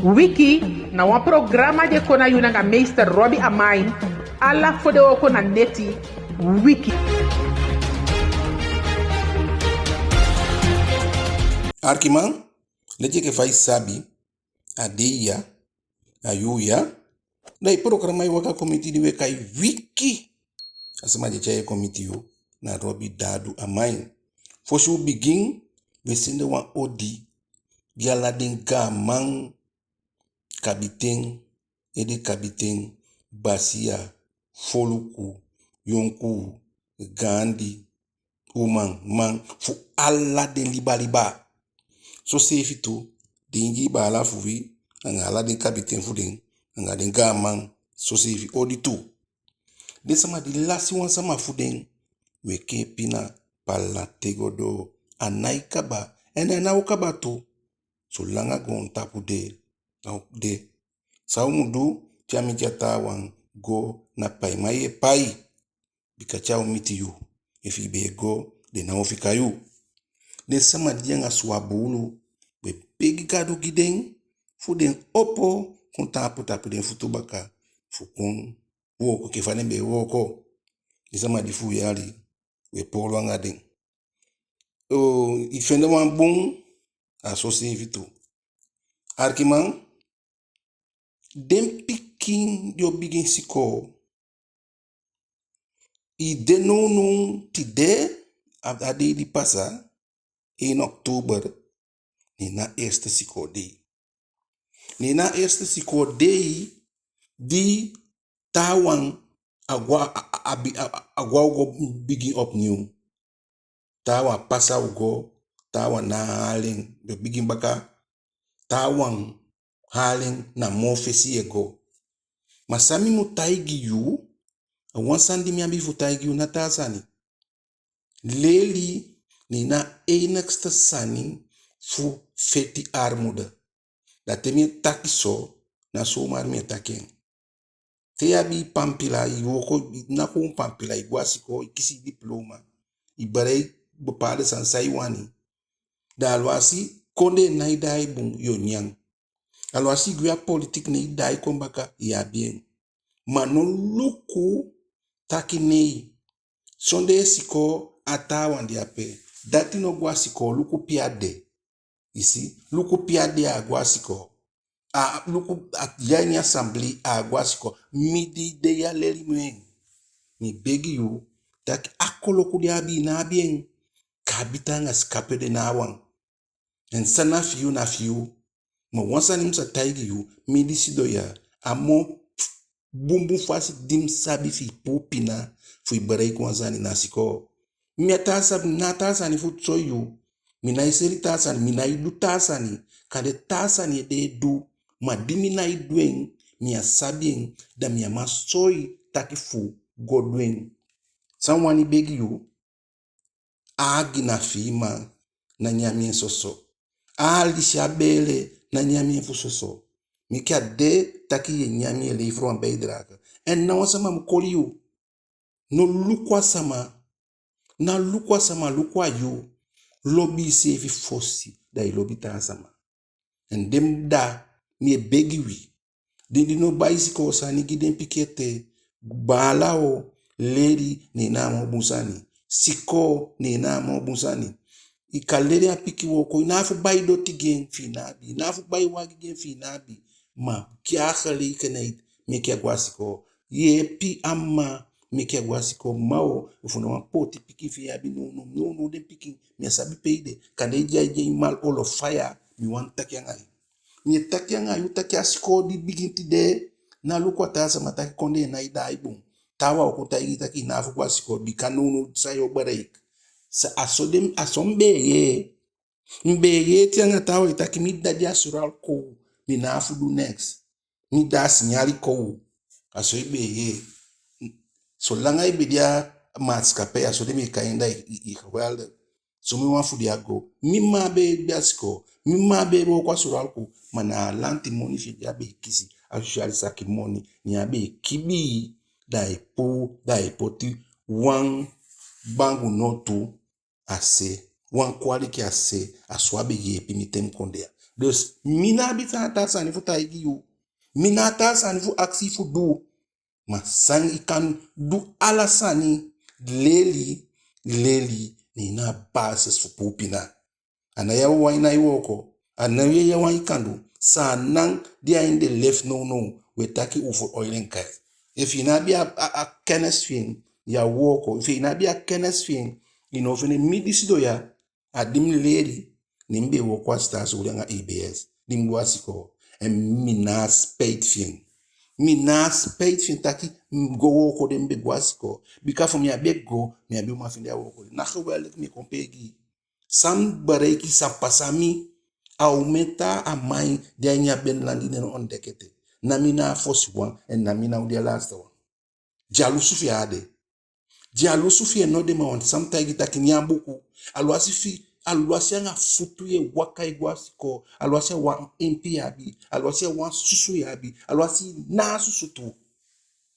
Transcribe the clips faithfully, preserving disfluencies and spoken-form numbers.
Wiki na wan programa di e kon na yu nanga meester Robbie Amain, ala fodewooko na neti. Wiki. Arkiman, leti enke fa i sabi, a dei ya, a yuu ya, da i programa e waka kon miti i di we kai Wiki. A sama di e tyai en kon miti yu na Robbie Dadu Amain. Fosi u bigin, we sende wan odi gi ala den gaaman, kabiten, ede kabiten, basiya, foluku, yonkuu, gaandi, uman, man, fu ala den liba liba. Soseefi tu den Ingii baala fu wi, anga ala den kabiten fu den, anga den gaaman, soseefi odi tu. Den sama di lasi wan sama fu den, we kee pina pala te go doo, a nái kaba, en a ná o kaba tu. Solanga goontapu de, a o de. San u mu du, te a miti a taawan, go, na paiman yu e pai. Bika te a o miti yu, efu i be e go, den ná o fika yu. Den sama di de anga suwa buulu, we begi Gadu gi den, fu den opo kon taampu tapu den futu baka, fu kon wooko enke fa den be e wooko. Den sama di fu u yali, we poolo anga den. Oo, i fende wan bun, a soseefi tu. Arkiman, den pikin di o bigin sikoo, i de nownow tide, a, a dei di pasa, één oktober, ne na eerste sikoo dei. Ne na eerste sikoo dei di taawan a go a, a, a, a bi-, a, a, a go a u go bigin opnieuw. Taawan pasa u go, taawan na halen, be bigin baka, taawan halen na moo fesi e go. Ma san mi mu taigi yu, a wan sani di mi abi fu taigi yu, na taa sani. Leli, ne na enigste sani fu feti armoede. Da te mi e taki so, ná zomaar mi e taki en. Te i abi pampila, i wooko, i ná kon pampila, i go a sikoo, i kisi diploma, i bereik bepaalde sani san i wani. Da alwasi kondee nái daai bun, yo nyan. Alwasi i gwe a politiek, ne i daai kon baka, i abi en. Ma no luku taki nei, sondee sikoo a taawan de ape. Dati no go a sikoo, luku pe a de. I si, luku pe a de, a á go a sikoo. A luku, a de a ini assemblee, a á go a sikoo. Mi di de ya leli mi en. Mi begi yu, taki a koloku di a abi, i ná abi en. Kabiten anga sikapu ede na a wan. En san na fi yu, na fi yu. Ma wan sani mi sa taigi yu, mi di sidon ya, a moo bunbun fasi di mi sabi fi i puu pina, fu i bereik wan sani, na sikoo. Mi á taa sani, mi ná a taa sani fu soi yu. Mi nái seli taa sani, mi nái du taa sani. Kande taa sani ede e du. Ma di mi nái du en, mi á sabi en, da mi á man soi taki fu go du en. San mi wani begi yu, a agi na fi i, ma ná nyan en soso. A alisi, a beele, ná nyan en fu soso. Meke a de taki ye nyan en, e lever wan bijdrage. En ná wan sama mu koli yu. No luku a sama. Ná luku a sama, luku a yu. Lobi iseefi fosi, da i lobi taa sama. En den dda, mi e begi wi. Den di no bai sikoo sani gi den pikin ete, baala o, leli, ne en na a moo bun sani. Sikoo, ne en na a moo bun sani. I kan leli a pikin wooko, i ná abi fu bai doti gi en fi i ná abi. I ná abi fu bai wagi gi en fi i ná abi. Ma gi a gelegenheid, meke a go a sikoo. Yeepi a mma, meke a go a sikoo. Mma o, efu na wan poti pikin fi i abi nownow, nownow den pikin, mi á sabi pe i de. Kande i de a ini mal olo faya, mi wani taki anga i. Mi e taki anga yu taki a sikoo di bigin tide, ná luku a taa sama taki kondee nái daai bun. Taawan o kon taigi i taki i ná abi fu go a sikoo, bika nownow san yo bereik. Sa, a so den, a so mi be e yee. Mi be e yee te anga taawan e taki mi dda de a Suralco, mi ná abi fu du neks. Mi dda a Sinyali kow. A so i be e yee. Solanga i be de a maatschappij, a so den be e kai en, da i, i, i geweldig. Somen wan fu den á go. Mi mma á be de a sikoo. Mi mma á be wooko a Suralco. Ma na a lanti moni fi en di a be e kisi. A sociale saki moni. Ne a be e kibii. Da ai puu, da ai poti wan bangu notu a se. Wan kwaliki a se. A so a be yeepi mi te mi kon de ya. Dus mi ná abi taa sani fu taigi yu. Mi ná a taa sani fu akisi fu du. Ma san i kan du ala sani, leli, leli, ne en na a basis fu puu pina. A ná yu wawan ná e wooko, a ná yu wawan i kan du. Saanan di a ini den lefi nownow, we taki u fu oil en gas. Efu i ná abi a, a, a kennis fi en, ya wooko. Efu i ná abi a kennis fi en, i ná o fende. Mi di sidon ya, a di mi leli, ne mi be e wooko a sitaati oli anga E B S. Di mi go a sikoo, en mi ná a spijt fi en. Mi ná a spijt fi en taki mi go wooko de, mi be go a sikoo. Bika efu mi á be go, mi á be o man fende a wooko de. Na geweldig mi e kon pee gi i. San mi bereiki, san pasa mi, a omen taa man di a ini a binnenland di den no ontdek ete. Na mi na a fosi wan, en na mi ná o de a laatste wan. Dyalusu fi en á de. Dyalusu fi en no de, ma wan san mi taigi taki nyan buku. Alwasi fi, alwasi anga futu yu e waka e go a sikoo, alwasi a wan empi yu abi, alwasi a wan susu yu abi, alwasi i ná a susu tu.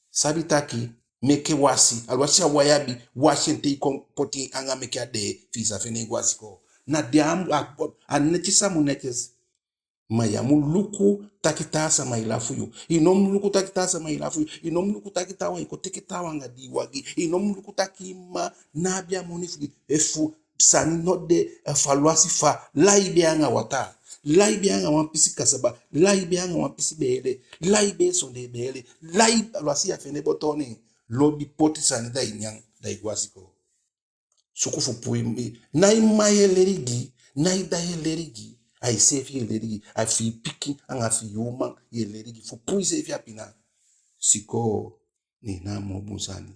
Sabi taki, meke wasi, alwasi a wan yu abi, wasi en te i kon poti en anga meke a dee fi i sa fende en go a sikoo. Na de a, a, a netjes a mu netjes. Ma ya mu luku taki taa sama e lafu yu. I no mu luku taki taa sama e lafu yu. I no mu luku taki taawan e kon teke taawan anga dii wagi. I no mu luku taki i mma ná abi a moni fu gi. Efu sani no de, efu alwasi fa, lai bee anga wataa. Lai bee anga wan pisi kasaba. Lai bee anga wan pisi beele. Lai bee sondee beele. Lai, alwasi ya fende boto, ne lobi poti sani, da i nyan, da i go a sikoo. Suku fu puu i, ná i mma yu e leli gi, ná i dda yu e leli gi, a iseefi yu e leli gi, a fi i pikin anga fi i uman yu e leli gi, fu puu iseefi a pina. Sikoo, ne en na a moo bun sani.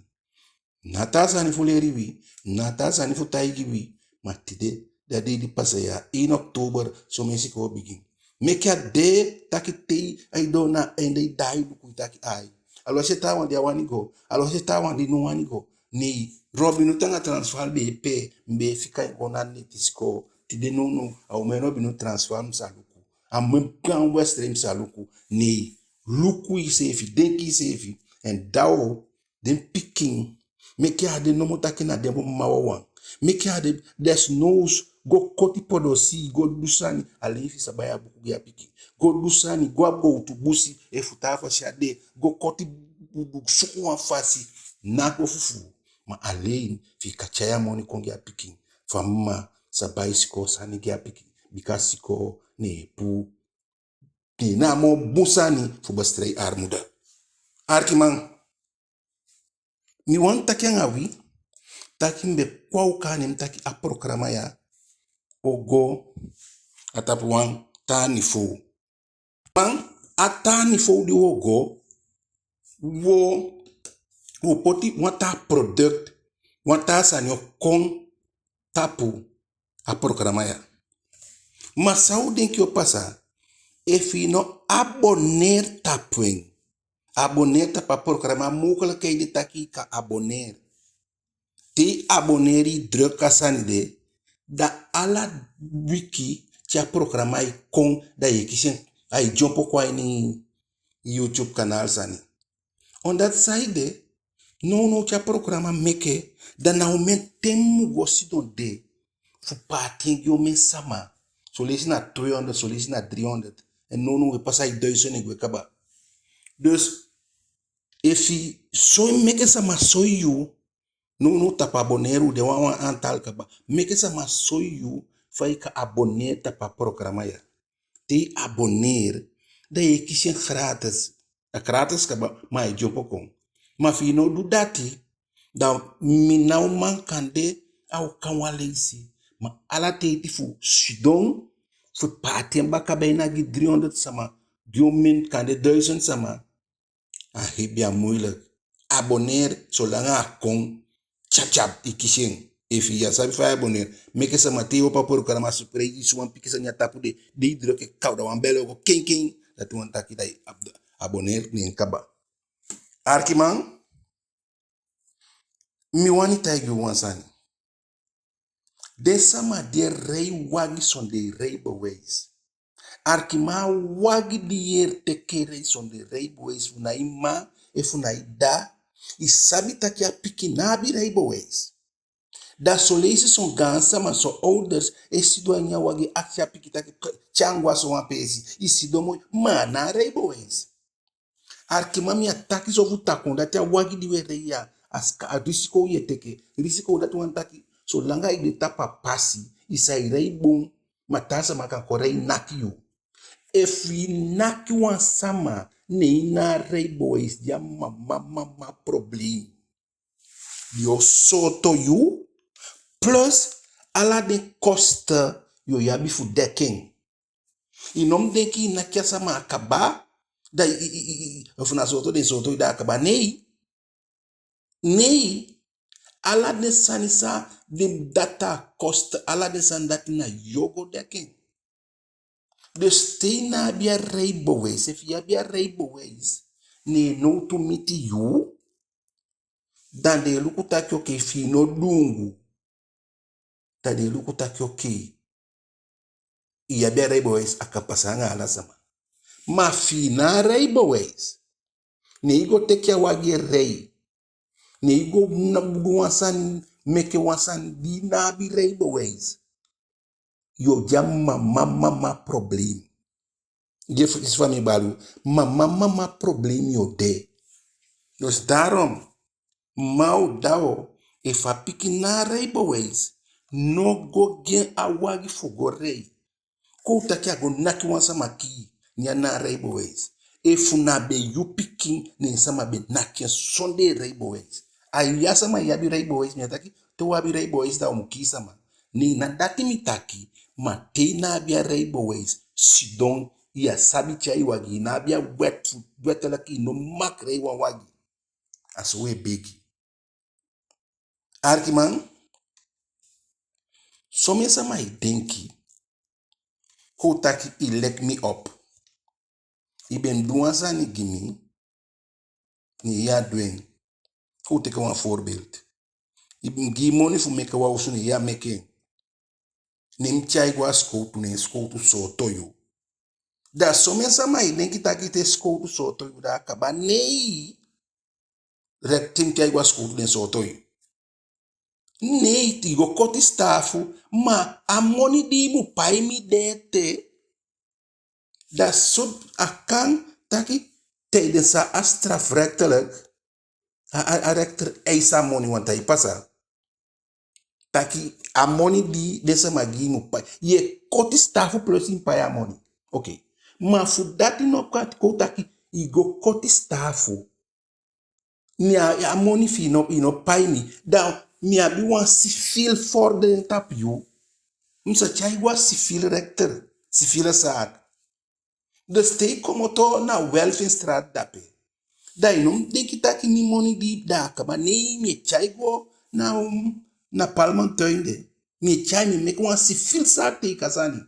Ná taa sani fu leli wi, ná taa sani fu taigi wi, ma tide, da dei di pasa ya, één oktober, somen sikoo bigin. Meke a de taki te i doo na en, da i daai luku, i taki ai. Alwasi a taawan di a wani go, alwasi a taawan di no wani go. Nei, Robinhood anga Transvaal be e pee, mi be e fika en go na neti sikoo. Tide nownow, a omen Robinhood, Transvaal mi sa luku. A omen gaan wedstrijd mi sa luku. Nei, luku iseefi, denki iseefi. En da o, den pikin, meke a á de nomo taki na den mma wawan. Meke a á de, desnoods go koti podosii, go du sani, alleen fi i sa bai a buku gi a pikin. Go du sani, go a gowtu busi, efu taa fasi á de, go koti bu-, bu-, suku wan fasi, ná go fufuu. Ma alleen fi i kan tyai a moni kon gi a pikin, fu a mma sa bai sikoo sani gi a pikin, bika sikoo ne e puu, ne en na a moo bun sani fu bestrijd armoede. Arkiman, mi wani taki anga wi, taki mi be kon a u kaa, ne mi taki a programa ya o go a tapu wan taa niveau. Ma a taa niveau di u o go, u o, u o poti wan taa product, wan taa sani o kon tapu a programa ya. Ma san u denki o pasa efu i no abonneer tapu en? Abonneer tapu a programa, a mogelijkheid de taki i kan abonneer. Te i abonneer, i druk a sani de, da ala wiki te a programa e kon, da yu e kisi en, ai dyompo kon a ini YouTube kanaal sani. Omdat saide, nownow te a programa meke, da na omen ten mi mu go sidon de fu paati en gi omen sama. Son leisi na tweehonderd, son leisi na driehonderd. En nownow we pasa e duizend e gwe kaba. Dus, efu i soi, meke sama soi yu, nownow tapu abonneer u de wan, wan aantal kaba. Meke sama soi yu fa i kan abonneer tapu a programa ya. Te i abonneer, da yu e kisi en gratis. A gratis kaba, ma ai dyompo kon. Ma efu i no du dati, da mi ná o man, kande a o kan wan leisi. Ma ala teiti fu sidon fu paati en baka, bijna gi driehonderd sama, gi omen, kande duizend sama, a hebi, a moeilijk. Abonneer, solanga a kon, tyap tyap, i kisi en. Efu i á sabi fa i abonneer, meke sama, te i opo a programa, spreid, i si wan pikin sani a tapu de, di i druk en, kaw, da wan bel o go kenken. Dati wani taki da i ab-, abonneer, ne en kaba. Arkiman, mi wani taigi u wan sani. Den sama di e rei wagi sondee rijbewijs. Arkiman, a wagi di yu e teke e rei sondee rijbewijs, fu na i mma efu na i dda, i sabi taki a pikin ná abi rijbewijs. Da son leisi son gaansama, son ouders e sidon a ini a wagi e akisi a pikin taki: "Tyai en go a sowan peesi, i sidon moi." Ma a ná a rijbewijs. Arkiman, mi á taki so fu taki, omdat a wagi di u e rei ya, a sika, a risiko yu e teke. Risiko dati wani taki, solanga i de tapu a pasi, i sa e rei bun, ma taa sama kan kon rei naki yu. Efu i naki wan sama, ne i ná a rijbewijs, di a mama, mama problem. Yu o sooto yu, plus ala den kosten yu o abi fu deki en. I no mu denki i naki a sama, a kaba, da i, i, i, i, efu na sooto den sooto yu, da a kaba. Nei. Nei. Ala den sani sa, den data kosten, ala den sani dati na yu o go deki en. Dus te i ná abi a rijbewijs, efu i abi a rijbewijs, ne nowtu miti yu, da den e luku taki oké, efu i no dungu, da den e luku taki oké, i abi a rijbewijs, a kan pasa anga ala sama. Ma efu i ná a rijbewijs, ne i go teke a wagi e rei, ne i go na, du wan sani, meke wan sani di i ná abi rijbewijs, yu o de a mama, mama problem. Di fu, i si fa mi e bali u, mama, mama problem yu o de. Dus daarom, mma o, dda o, efu a pikin ná a rijbewijs, no go gi en a wagi fu go rei. Kon u taki a go naki wan sama kii, ne a ná a rijbewijs. Efu na be yu pikin, ne sama be naki en sondee rijbewijs. A yu, a sama, i abi rijbewijs, mi á taki te u abi rijbewijs da u mu kii sama. Nei, ná dati mi taki, ma te i ná abi a rijbewijs, sidon, i á sabi tyai wagi, i ná abi a wet, wettelijk i no mag rei wan wagi. A so u e begi. Arkiman, somen sama e denki, kon u taki i leki mi op. I be mu du wan sani gi mi, ne i á du en. Kon u teke wan voorbeeld. I be mu gi i moni fu meke wan osu, ne i á meke en. Ne mi tyai i go a sikowtu, ne sikowtu sooto yu. Da somen sama e denki taki te sikowtu sooto yu, da a kaba. Nei. Recht, te mi tyai i go a sikowtu, den sooto yu. Nei, i go koti sitaafu, ma a moni di i mu pai mi de ete. Da so a kan taki, tijdens a strafrechtelijk, a, a, a rechter eis a moni, want ai pasa. Taki a moni di den sama gi i mu pai. Yu e koti sitaafu plus i mu pai a moni. Oké. Ma fu dati no kan, kon u taki i go koti sitaafu, ne a, a moni fi i no, i no pai mi, da mi abi wan civiel vordering tapu yu. Mi sa tyai i go a civiel rechter, civiele zaak. Dus te i komoto na Welvinstraat dape, da i no mu denki taki mi moni di i, da a kaba. Nei, mi e tyai i go na, um, na Palmentuin de. Mi e tyai, mi e meke wan civiel zaak tegen a sani.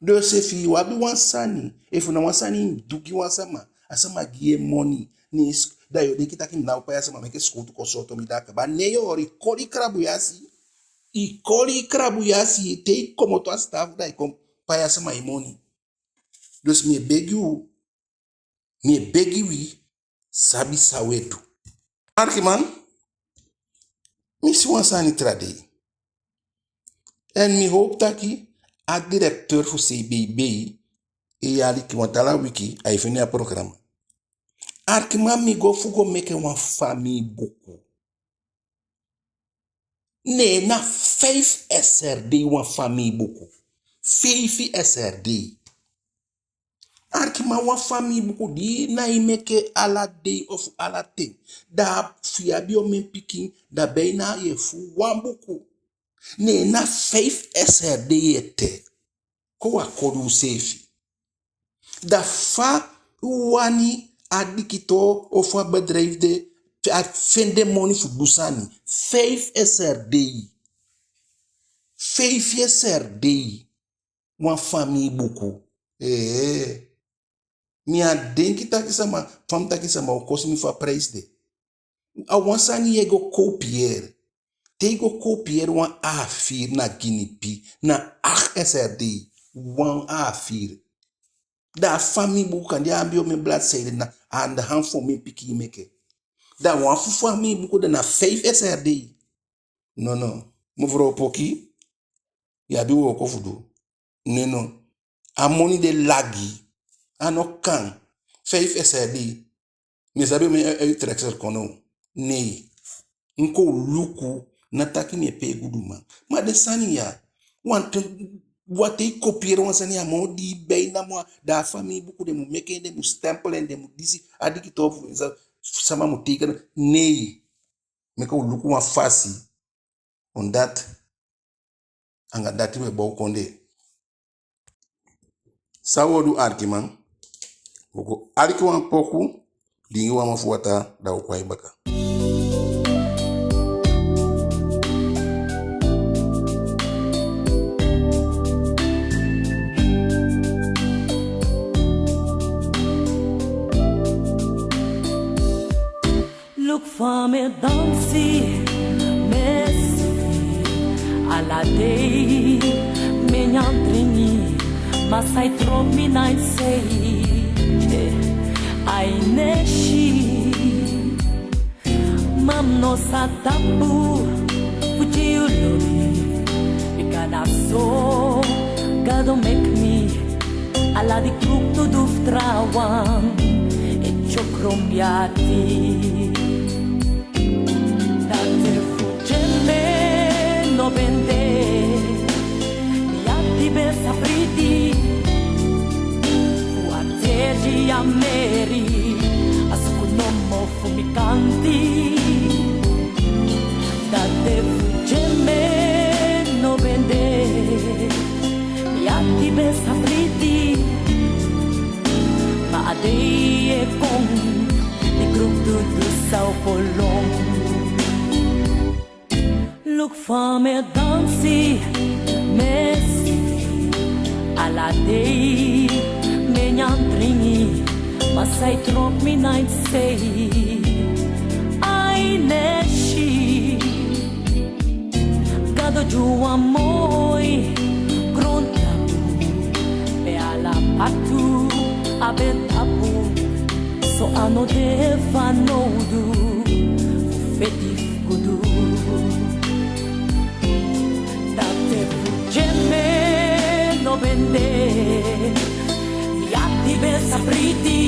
Dus efu i abi wan sani, efu na wan sani i du gi wan sama, a sama gi i en moni, ne i s-, da yu o denki taki mi ná o pai a sama, meke sikowtu kon sooto mi, da a kaba. Nei, yu o holi, i koli krabuyasi, i koli krabuyasi, te i komoto a sitaafu da i kon pai a sama en moni. Dus mi e begi u, mi e begi wi, sabi san u e du. Arkiman, mi si wan sani tra dei. En mi howpu taki a directeur fu C B B e aliki, want ala wiki ai fende a programa. Arkiman, mi go fu go meke wan famii buku. Ne na feifi S R D wan famii buku. Feifi S R D. Arkiman, wan famii buku di na i meke ala dei ofu ala ten. Da fi i abi omen pikin, da bijna yu e fuu wan buku. Ne na feifi S R D ete. Kon u á koli useefi. Da fa u wani a dikitoo ofu a bedrijf de, a fende moni fu du sani? Feifi S R D. Feifi S R D. Wan famii buku. Ee. Mi á denki taki sama, fa mi taki, sama o kosi mi fu a prijs de. A wan sani yu e go kopieer. Te i go kopieer wan A vier na Ginipi, na acht S R D, wan A vier. Da a famii buku kande a abi omen bladzijde, na a anda han fu omen pikin i meke. Da wan fu famii buku da na feifi S R D. No, no. Mevrouw Poki, i abi wooko fu du. Ne no. A moni de lagi. A no kan. Vijf S R D. Mi sabi mi e, e, uittreksel kon now. Nee. Enke u luku, ná taki mi e pee guduman. Ma den sani ya, wanten, wanten i kopieer wan sani ya moo dii, bijna moo, da a famii buku den mu meke en, den mu stempel en, den mu disi, a dikitoo fu, sa, sama mu teken. Nee. Meke u luku wan fasi. Omdat anga dati u e bow kondee. San u o du, alikiman? U go aliki wan poku, diingi wan mofu wataa, da u kon a i baka. Luku fa mi e dansi, mi e si, ala dei mi e nyan dringi, ma sai trobi mi na ini sei, ai nesi. Ma mi no sa tapu fu gi yu lobi, bika na so Gado meki mi. Ala di kruku du fu trawan e tyokro mi ati. Da te fu djembe no ben de, mi ati be sa friti. Fu a tedi a meri, a suku nomo fu mi kanti. Da te fu djembe no ben de, mi ati be sa friti. Ma a dei e kon, di kruku du sa opo lon. Luku fa mi e dansi, mi e si, ala dei mi e nyan dringi, ma sai trobi mi na ini sei, ai nesi. Gado du wan moi grontapu, pe ala patu a be tapu, so a no de fanowdu fu feti fu gudu. Da te fu djembe no ben de, mi ati be sa friti.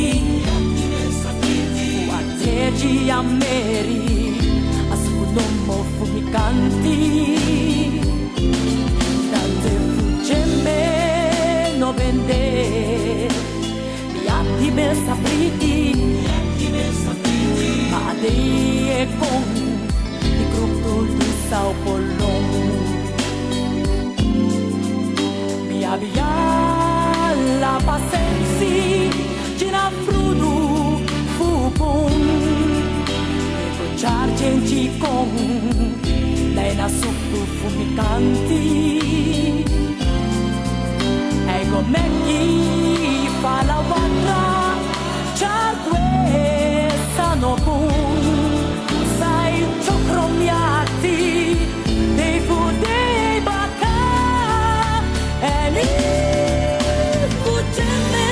Fu a tedi a meri, a suku nomo fu mi kanti. Da te fu djembe no ben de, mi ati be sa friti. Ma a dei e kon, di kruku du sa opo lon. Mi abi ala pasensi, gi na frudu fu bun. Mi go tyari denti kon, da i na suku fu mi kanti. Ai go meki fala watra, tyari gwe san no bun, sai tyokro mi ati, dei fu dei baka. Eli fu djembe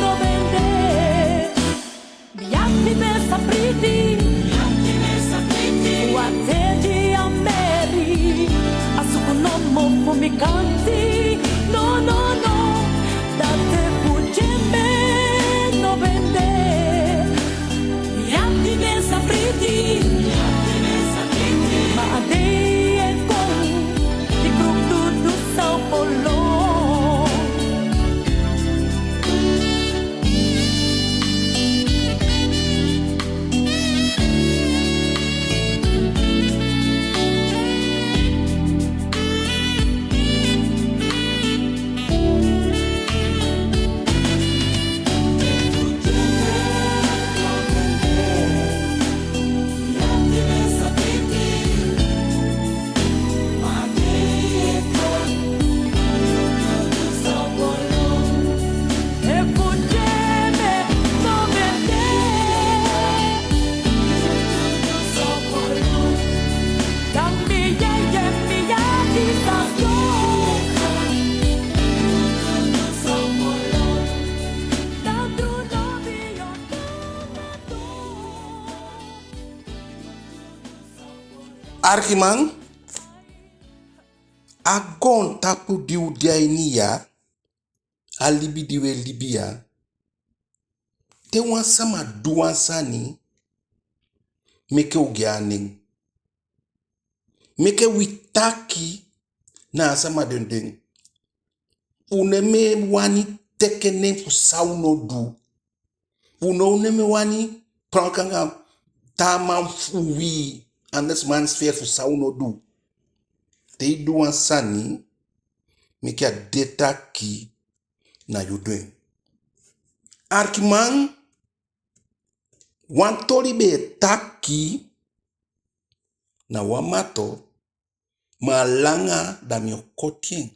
no ben de, mi ati be sa friti. Fu a tedi a meri, a suku nomo fu mi kanti. No, no, no. Da te fu djembe no ben de, mi ati be sa friti. Ma a dei e kon, di kruku du sa opo lon. Alikiman, A goontapu di u de a ini ya, a libi di u e libi ya, te wan sama du wan sani, meke u gi en a nen. Meke wi taki na a sama den den. U ná mu e wani teke nen fu san u no du. U no, u ná mu e wani prank anga taa man fu wi, andermans sfeer, fu san u no du. Te i du wan sani, meke a de taki na yu du en. Arkiman, wan toli be e taki na wan mato, ma a langa, da mi o koti en.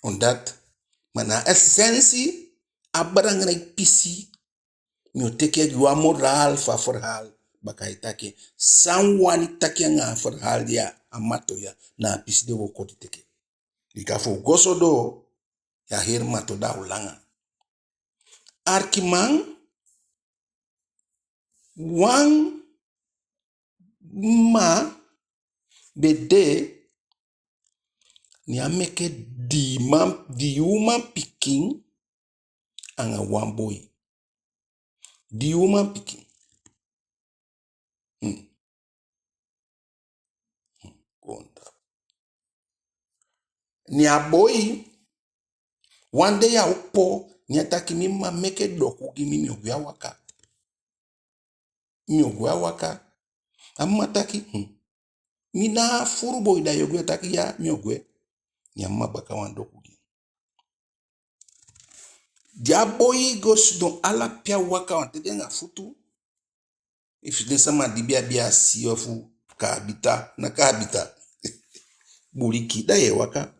Omdat, ma na a essentie, a belangrijk pisi, mi o teke wan moraal fu a verhaal, baka ai taki, san u wani taki anga a verhaal ya, a mato ya, na a pisi de u o koti teke. Bika fu u go so doo, ya heri mato, da a o langa. Arkiman, wan mma be de, ne a meke dii man, dii uman pikin anga wan boi. Dii uman pikin. Hmm. Hmm. Konda. Ne a boi, wan dei a opo, ne a taki: "Mi mma, meke doku gi mi, mi o gwe a waka. Mi o gwe a waka." A mma taki: "Hmm. Mi na a furu boi, da yu o gwe?" A taki: "Ya, mi o gwe." Ne a mma baka wan doku gi en. Di a boi go sidon, ala pe a waka, wan ten de anga futu. Efu den sama di be abi a sii ofu kaabita, na kaabita. Buliki, da yu e waka.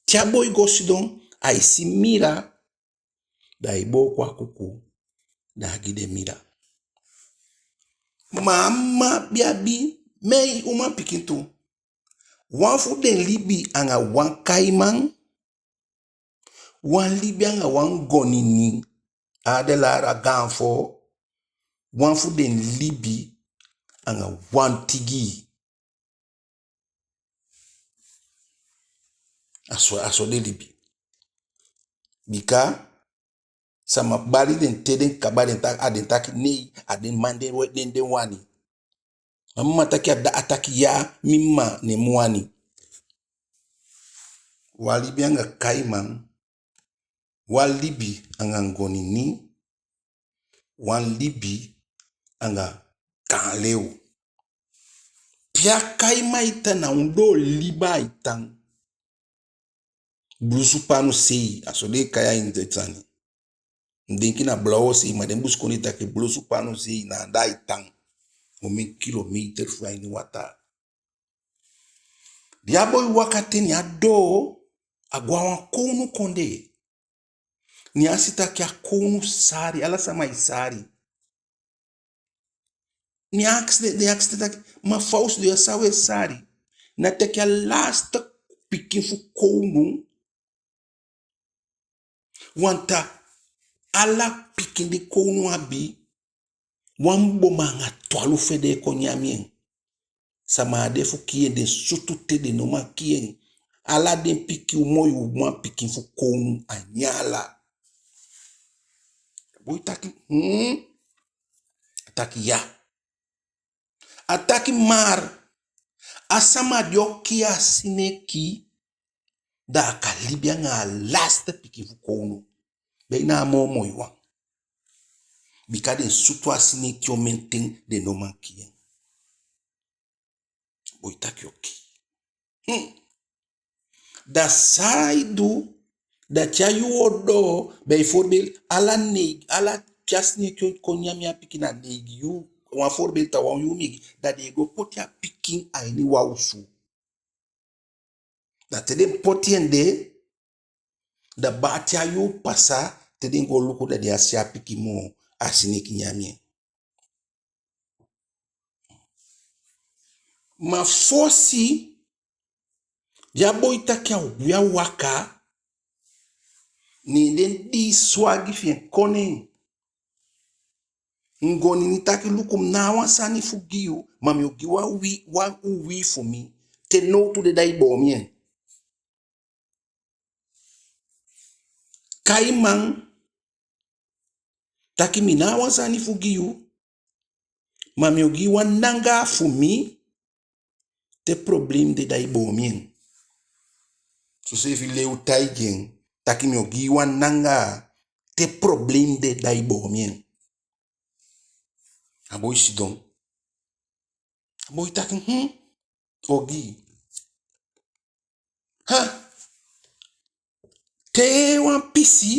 Te a boi go sidon, ai si mira, da ai booko a kuku, da a gi den mira. Ma a mma be abi mei uman pikin tu. Wan fu den libi anga wan kaiman, wan libi anga wan gonini, a de lara gaan fo, wan fu den libi anga wan tigii. A so, a so den libi. Bika sama bali den te den kaba, den ta-, a den taki nei, a den man den we-, den, den wani. A mma taki a da, a taki ya, mi mma, ne mi wani. Wan libi anga kaiman, wan libi anga gonini, wan libi anga gaan lew. Pe a kaiman e tan, na ondoo liba ai tan. Blusu panu sei, a so den e kai a ini den sani. Mi denki na blawo sei, ma den busikondee taki blusu panu sei, na anda ai tan. Omen kilometer fu a ini wataa. Di a boi waka te, ne a doo, a go a wan kownu kondee. Ne a si taki a kownu sari, ala sama e sari. Ne a akisi den, ne a akisi den taki: "Ma fa u sidon ya, san u e sari?" Ne a taki a laatste pikin fu kownu, want ala pikin di kownu abi, wan boma anga twalufu ede e kon nyan en. Sama á de fu kii en, den sutu te, den no man kii en. Ala den pikin, u moi uman pikin fu kownu, a nyan ala. Boi taki: "Hmm?" A taki: "Ya." A taki: "Maar a sama di o kii a sineki, da a kan libi anga a laatste pikin fu kownu. Be na a moo moi wan. Bika den sutu a sineki omen ten, den no man kii en." Boi taki: "Oké." Hmm. Da san ai du, da te a yuu o doo, bijvoorbeeld, ala nei-, ala te a sineki o kon nyan a pikin na neigi yuu, wan voorbeeld, a wan yuu migi, da den e go poti a pikin a ini wan osu. Da te den poti en de, da baa te a yuu pasa, te den go luku, da den á si a pikin moo, a sineki nyan en. Ma fosi, di a boi taki a o gwe a waka, ne den dii swagi fi en kon ne en. Gonini taki: "Luku, mi ná a wan sani fu gi yu, ma mi o gi wan uwii, wan uwii fu mi. Te nowtu de da i boomi en. Kaiman taki mi ná a wan sani fu gi yu, ma mi o gi yu wan nangaa fu mi, te problem de da i boomi en. Soseefi lew taigi en taki mi o gi yu wan nangaa, te problem de da i boomi en. A boi sidon. A boi taki, hmm, ogii. Ha! Te wan pisi,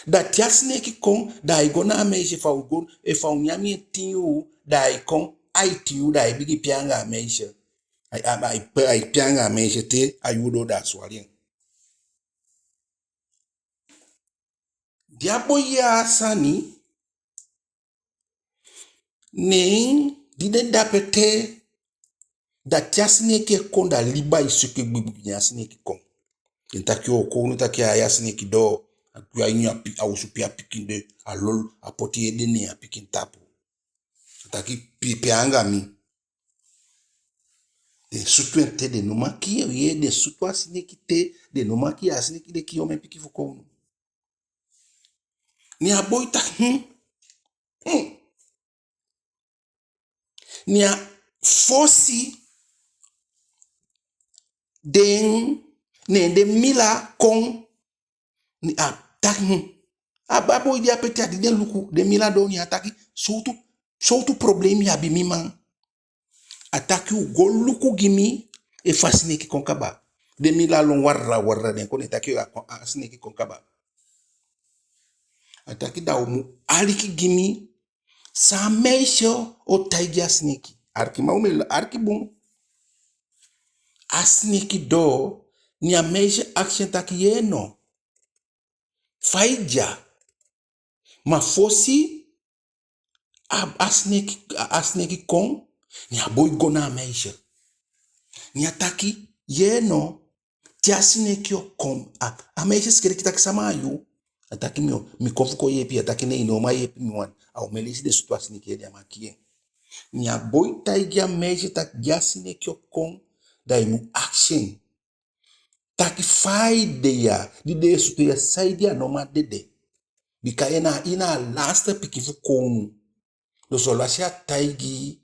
da te a sineki kon, da ai go na a meisje, efu a o go, efu a o nyan en tin yuu, da ai kon, ai tin yuu, da ai bigin pee anga a meisje. Ai, ai, ai, ai pee anga a meisje te a yuu doo, da a swali en. Di a boi yee a sani, neen di den de ape te, da te a sineki e kon, da liba e seke gbigbi, ne a sineki kon. Den taki o kownu taki a sineki doo, a gwe a ini a pi-, a osu pe a pikin de, a lolo, a poti ede neen a pikin tapu. A taki pe, pe anga mi. Den sutu en te, den no man kii en, yee, den sutu a sineki te, den no man kii en, a sineki de kii omen pikin fu kownu. Ne a boi taki, hmm, hmm. Ne a fosi den, ne den mila kon, ne a taki, hmm. A, a boi de ape te, a di den luku den mila doo, ne a taki, sowtu, sowtu problem i abi, mi man? A taki u go luku gi mi efu a sineki kon kaba. Den mila lon warra warra, den kon, ne taki a kon, a sineki kon kaba. A taki da u mu aliki gi mi san a meisje o taigi a sineki. Alikiman, u mu e aliki bun. A sineki doo, ne a meisje akisi en taki, yee no, fa i de ya? Ma fosi a, a sineki, a, a sineki kon, ne a boi go na a meisje. Ne a taki, yee no, te a sineki o kon, a, a meisje sikeliki taki, sama a yu? A taki, mi o, mi kon fu kon yeepi. A taki, nee, i no man yeepi mi wan. A omen leisi den sutu a sineki ede, a man kii en. Ne a boi taigi a meisje taki di a sineki o kon, da i mu akisi en taki fa ai de ya, di den e sutu ya, saide a no man dede. Bika en na, en na a laatste pikin fu kownu. Dus alwasi a taigi i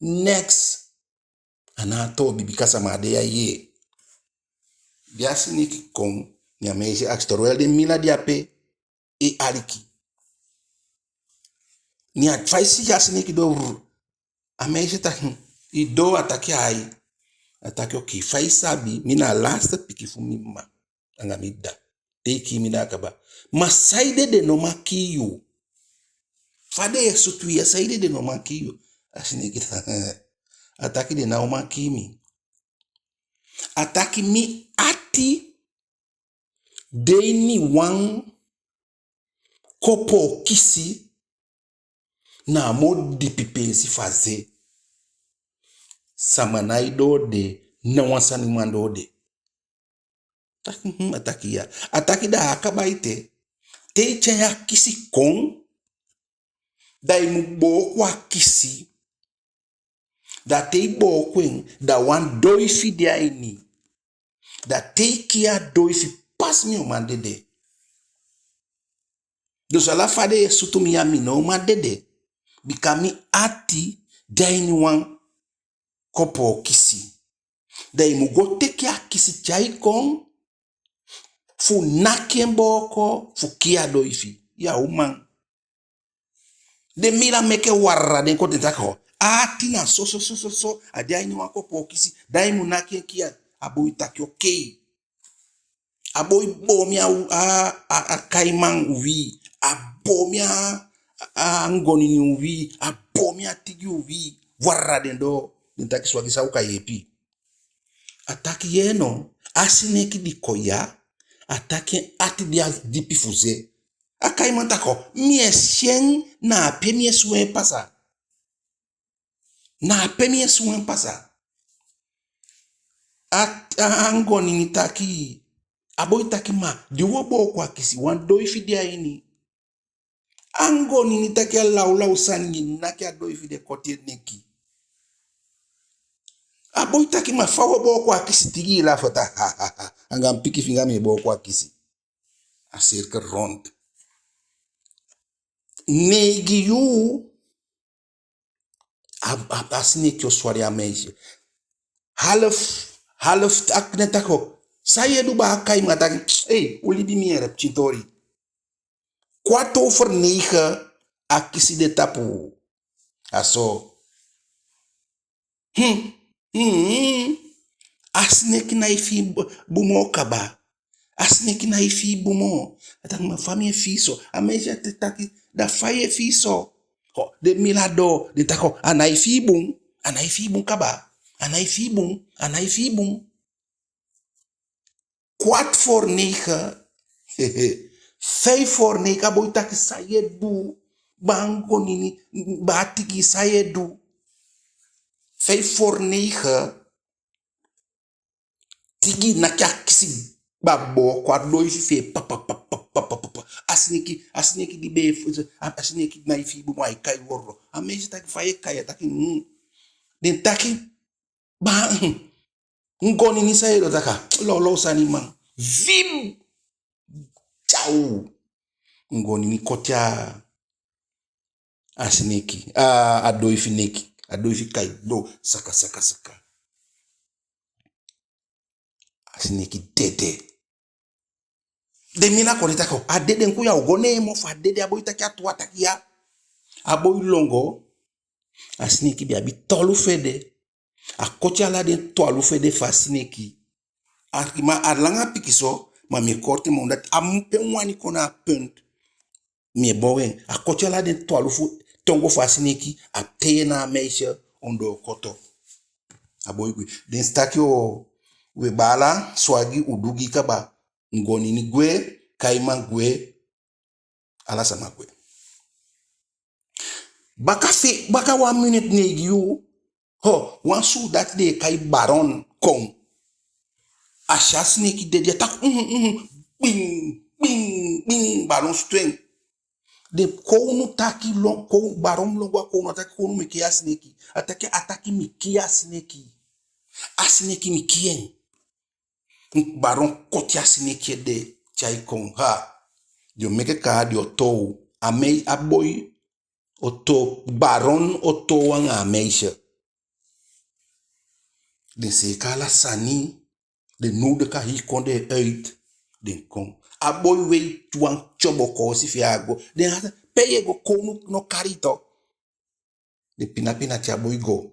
neks, a ná toobi, bika sama á de ya yee. Di a sineki kon, ne a meisje akisi, terwijl den mila de ape e aliki. Ne a, fa i si a sineki doo, a meisje taki, hmm, i doo? A taki, ai. A taki, oké, fa i sabi, mi na a laatste pikin fu mi mma anga mi dda. Te i kii mi, da a kaba. Ma saide den no man kii yu? Fa den e sutu i ya, saide den no man kii yu? A sineki taki, a taki, den ná o man kii mi. A taki, mi ati de ini wan kopoo kisi na a moo dipi peesi fu a ze. Sama nái doo de, ná wan sani man doo de. Taki, mhm, a taki ya. A taki, da a á kaba ete. Te i tyai a kisi kon, da i mu booko a kisi. Da te i booko en, da wan doifi de a ini. Da te i kii a doifi, pas mi o man dede. Dus ala fa den e sutu mi ya, mi no o man dede. Bika mi ati de a ini wan kopoo kisi. Da i mu go teke a kisi tyai kon, fu naki en booko, fu kii a doifi. Ya uman. Den mila meke wara, den kon, den taki, ho, a ati na so, so, so, so, so, a de a ini wan kopoo kisi, da i mu naki en kii a. A boi taki, okei. A boi boomi a, a, a, a kaiman uwii, a boomi a, a, a ngonini uwii, a boomi a tigi uwii, wara den doo. Den taki, swagi, san u kan yeepi? A taki, yee no, a sineki di kon ya, a taki en ati de a dipi fu ze. A kaiman taki, ho, mi e si en, na ape mi e suwen pasa. Na ape mi e suwen pasa. A, a, a ngonini taki, a boi taki, ma di u o booko a kisi, wan doifi de a ini. A ngonini taki a lawlaw sani, naki a doifi de, koti en neki. A boi taki: "Ma fa u o booko a kisi?" Tigi, i lafu. Ta, ha, ha, ha. Anga mi pikin finga mi e booko a kisi. A cirkel rond. Neigi yuu, a, a, a sineki o swali a meisje. Half, half, a knen taki: "San yu e du, baa?" Kaiman taki: "Ei, u libi mi yee, pikin toli." Kwart over negen, a kisi de tapu. A so. Hmm. Hmm. A sineki nái fii bu-, bun moo kaba. A sineki nái fii bun moo. A taki: "Ma fa mi e fii so?" A meisje taki: "Da fa yu e fii so?" Ho, den mila doo, den taki: "Ho, a nái fii bun. A nái fii bun kaba. A nái fii bun. A nái fii bun." Kwart voor negen. Vijf voor negen, a boi taki: "San yu e du, baa Ngonini, baa Tigi, san yu e du?" Vijf voor negen, Tigi naki a kisi, baa booko a doifi fi en, pa, pa, pa. A sineki, a sineki di be e fu-, a, a sineki nái fii bun moo, ai kai wowtu. A meisje taki: "Fa yu e kai?" A taki: "Hmm." Den taki: "Baa, hmm, Ngonini, san yu e du?" A taki: "Lawlaw sani, man." Vim! Tyaw! Ngonini koti a, a sineki, a, a doifi neki. A doifi kai doo, saka, saka, saka. A sineki dede. Den mila kon de taki: "A dede." Nku ya o go neen moo fu a dede. A boi taki: "A tuu." A taki: "Ya." A boi lon go. A sineki be abi twalufu ede. A koti ala den twalufu ede fu a sineki. A, ma a langa pikinso, ma mi e korti en moo, dati a mu pe wani kon na a punt. Mi e bow en. A koti ala den twalufu tongo fu a sineki, a tei en na a meisje ondoo koto. A boi gwe. Den si taki: "O, we baala, swagi, u du gi kaba." Ngonini gwe, Kaiman gwe, ala sama gwe. Baka fe-, baka wan miniti, neigi yuu, ho, wan suudati den e kai Baron kon. A si a sineki dede, a taki: "Uhun, uhun." Gbin, gbin, gbin, Baron sutu en. Den kownu taki lon-, kow-, Baron lon go a kownu, a taki: "Kownu, mi kii a sineki." A taki, a taki: "Mi kii a sineki. A sineki, mi kii en." Baron koti a sineki ede, tyai kon. Ha. Den o meke kaa, den o toow. A mei-, a boi o toow, Baron o toow anga a meisje. Den seeka ala sani, den nodig a hii kondee uit, den kon. A boi wei wan tyobo koosi fi en, a go. Den a pe yu e go, kownu no kali yu tu. Den pina pina te a boi go.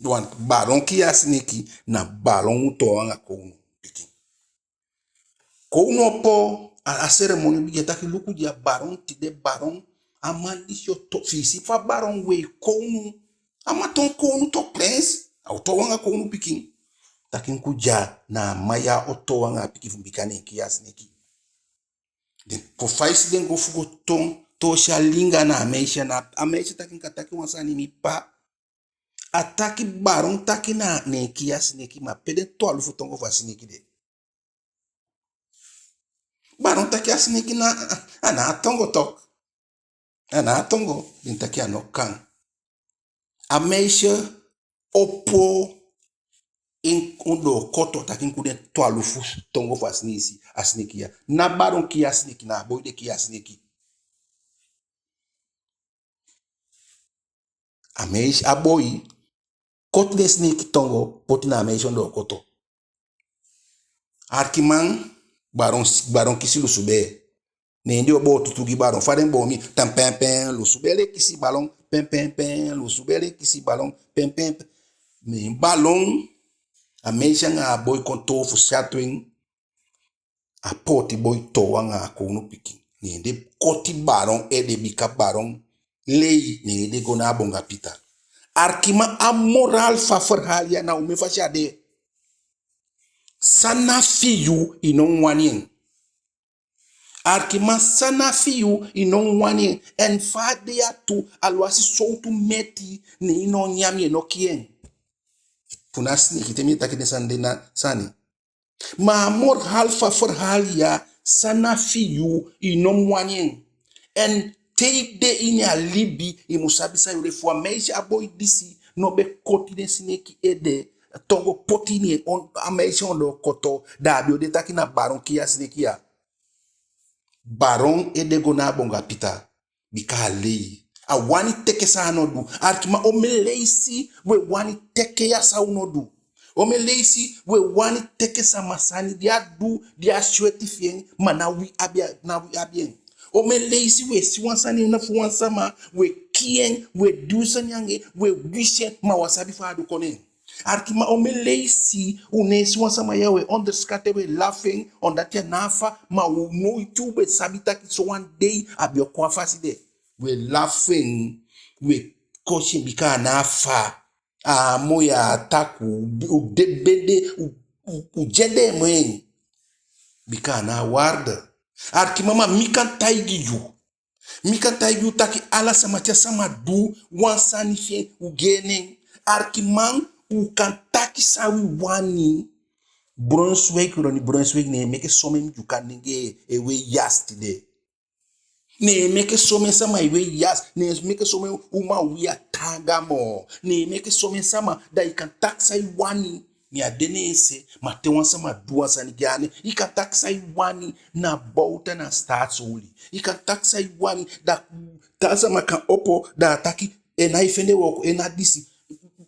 Want Baron kii a sineki, na Baron mu toow anga kownu pikin. Kownu opo, a, a seremoni bigin, a taki: "Luku, di a Baron tide, Baron, a man disi o toow, fi i si fa Baron wei kownu. A man toon kownu tu, prins. A o toow anga kownu pikin." Taki: "Nku, di a, na a man ya o toow anga a pikin fu mi, bika neen kii a sineki." Den kon, fa i si den go fu go toon, toosi a linga na a meisje, na a meisje taki: "Mi kan taki wan sani, mi pa?" A taki: "Baron taki na neen kii a sineki, ma pe den twalufu tongo fu a sineki de?" Baron taki: "A sineki na, a na a tongo tok. A na a tongo." Den taki a no kan. A meisje opo en ondoo koto, taki: "Nku, den twalufu tongo fu a sineki, a sineki ya. Na Baron kii a sineki, na a boi de kii a sineki." A meisje, a boi koti den sineki tongo, poti na a meisje ondoo koto. Arkiman, Baron, Baron kisi lusubee. Neen den o boo tutu gi Baron. Fa den boo mi, tan pen pen, lusubele kisi Baron, pen pen pen, lusubele kisi Baron, pen pen pen. Neen Baron, a meisje anga a boi kon toow fu syatu en. A pooti boi toow anga a kownu pikin. Neen den koti Baron ede, bika Baron lei, neen den go na a bonga pita. Arkiman, a moraal fu a verhaal ya na omen fasi a de. San na fi yu, i no mu wani en. Arkiman, san na fi yu, i no mu wani en. En fa a de ya tu, alwasi sowtu meti, ne i no nyan en, i no kii en. Fu na sineki, te mi e taki den sani de na sani. Ma a moraal fu a verhaal ya, san na fi yu, i no mu wani en. En te i de ini a libi, i mu sabi san yu de. Fu a meisje, a boi disi no be koti den sineki ede, tongo poti ini en on-, a meisje ondoo koto, da a be o de taki na baron Kiya Sineki ya. Baron e de go na a bonga pita, bika a lei. A wani teke san a no du. Arkiman, omen leisi we wani teke ya san u no du. Omen leisi we wani teke sama sani di a du, di a sweti fi en, ma na wi abi a, na wi abi en. Omen leisi we si wan sani na fu wan sama, we kii en, we du sani anga en, we wisi en, ma wi á sabi fa a du kon ne en. Arkiman, omen leisi u ne e si wan sama ya, we onderschat en, we lafu en, omdat a ná a fa, ma u noiti u be sabi taki sowan dei a be o kon a fasi de. We lafu en, we kosi en, bika a ná a fa. A á moi, a á takuu, u de bende, u, u, u dyendee moo en. Bika a ná a waarde. Arkiman, ma mi kan taigi yu. Mi kan taigi u taki ala sama, te a sama du wan sani fi en, u gi en nen. Arkiman, u kan taki san wi wani. Brunswijk, Ronnie Brunswijk, ne en meke somen Ndyuka nenge e wei yasi tide. Ne en meke somen sama e wei yasi, ne en meke somen uman wei a taanga moo. Ne en meke somen sama, da i kan taki san i wani. Mi á de ne en se, ma te wan sama du wan sani gi en nen, i kan taki san i wani, na Bouta na Staatsolie. I kan taki san i wani, da taa sama kan opo, da a taki, en nái fende wooko, en na disi,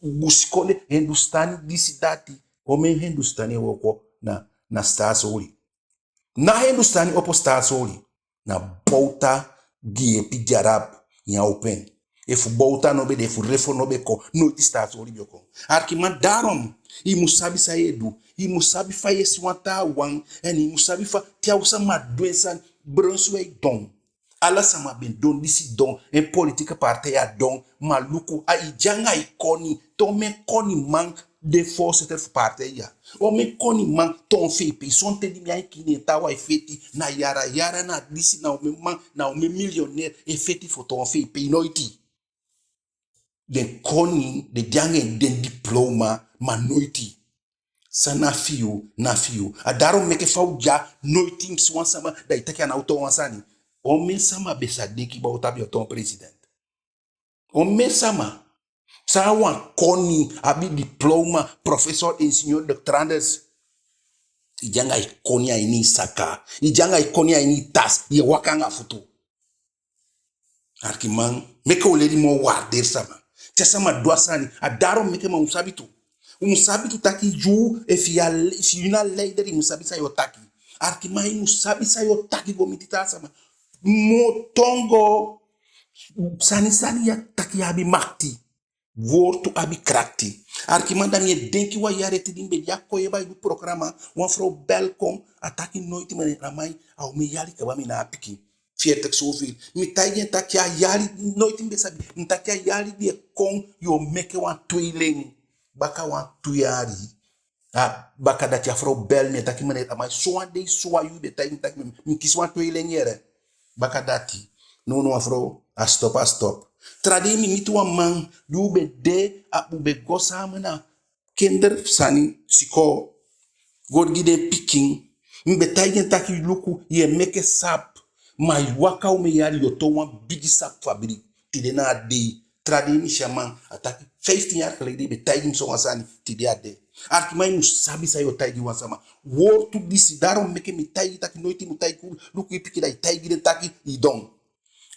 busikondee, Hindustani, disi, dati. Omen Hindustani e wooko na, na Staatsolie. Na Hindustani opo Staatsolie. Na Bouta gi en piki arab, en a opo en. Efu Bouta no be de, efu Refo no be kon, noiti Staatsolie be o kon. Arkiman, daarom i mu sabi san ye du, i mu sabi fa ye si wan taawan, en i mu sabi fa, te a sama du en sani. Brunswijk don. Ala sama be don, disi don, en politieke partij a don, ma luku, a i de anga i koni, toon omen koniman de voorzitter fu partij ya. Omen koniman toon V P, sonten di mi ain kiin, ne en taawan e feti, na yara yara na disi, na omen man, na omen miljonair e feti fu toon V P, noiti. Den koni, den de anga den diploma, ma noiti. San na fi yu, na fi yu. A daarom meke fa u de ya, noiti i mu si wan sama, da i taki a ná o toon wan sani. Omen sama be sa denki Bouta be o toon president? Omen sama? San a wan koni, abi diploma, professor, ingenieur, doctorandus. I de anga i koni a ini i saka. I de anga i koni a ini i tas. Ye waka anga futu. Arkiman, meke u leli moo waardeer sama. Te a sama du a sani, a daarom meke, ma u mu sabi tu. U mu sabi tu taki yu, efu yu a le-, efu yu na leider, i mu sabi san yo taki. Arkiman, i mu sabi san yo taki go miti taa sama. Moo tongo, sani sani ya taki abi makiti. Wowtu abi krakti. Arkiman, da mi e denki wan yali ete di mi be de a Koyeba e du programa, wan frow bel kon, a taki noiti mi ná man, a omen yali kaba mi ná a pikin. Veertig zoveel. Mi taigi en taki a yali, noiti mi be sabi. Mi taki a yali di e kon, yo meke wan tweeling. Baka wan tu yali. A, baka dati a frow bel mi, e taki mi ná man, sowan dei, sowan yuu, be taigi mi taki mi, mi kisi wan tweeling yee. Baka dati, nownow a frow, a stop, a stop. Taa dei mi miti wan man, di u be de, a, u be go samen na kinder sani, sikoo, go gi den pikin. Mi be taigi en taki luku, ye meke sap, ma i waka omen yali, yo toon wan bigi sap fabrik. Tide na a dei. Taa dei mi si a man, a taki, vijftien jaar geleden i be taigi mi sowan sani, tide a de. Arkiman, i mu sabi san yo taigi wan sama. Wowtu disi, daarom meke mi taigi taki noiti i mu taigi, luku i pikin, da i taigi den taki i don.